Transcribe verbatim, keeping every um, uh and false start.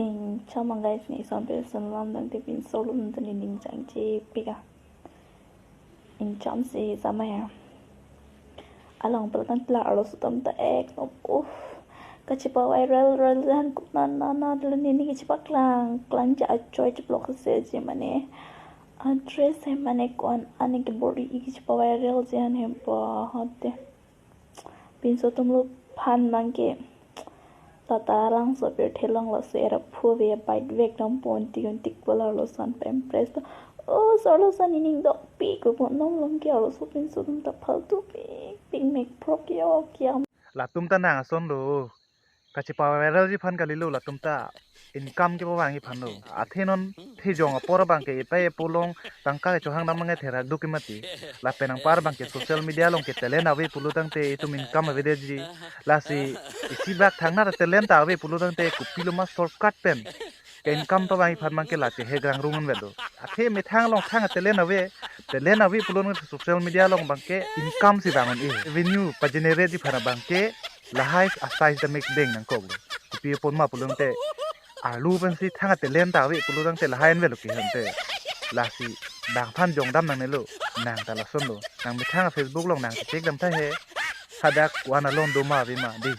Ning chama guys, ne ison pe son lam dang te pinso lum dun ning chang che pika. Ning cham si sama ya. Along pelatang tla arlo sutam ta ek no. Uff. Kachipa viral viral jan kup na na na dulu ni ni kachipa klang klang ja achoi chiplok se je mane. Address he mane kuan ani ke bori iki chipa viral jan he pa hote. Pinso atum lo phan bangke. Tata langso pirthe along laso era phu ave bike vek dam pon ti un tik pola arlosan pa impress to. O so arlosan ining dok pi ko pon nom lom ke arloso pinso atum ta phaltu pi pik mek prok yo kiam. Latum ta nang ason lo. Kachipa viral ji aphan kalilo latum ta. Income kepavangji aphan lo. Athe non thejong apor abangke ipai epo along tangka kechohang dam ange therak do ke mati. Lapen anpar abangke social media along ke talent ave pulo tangte itum income avedetji. Lasi isi bak thangnar talent ta ave pulo tangte kopilo ma shortcut pen ke income pavangji aphan abangke la chehe grang rung un velo. Athe methang along thang talent ave, talent ave pulo tangte social media along abangke income si vang un-e. Revenue pa-generate ji aphan abangke lahai asai ta mek deng nangkok lo. Kopi apot ma pulo tangte arlo pensi thang talent ta ave pulo tangte lahai an velo ke hante. Lasi bang aphan jong dam nangnelo, nang ta lason lo. Nang methang Facebook along nang check dam ta he. Hadak kuan along do ma ave ma dei.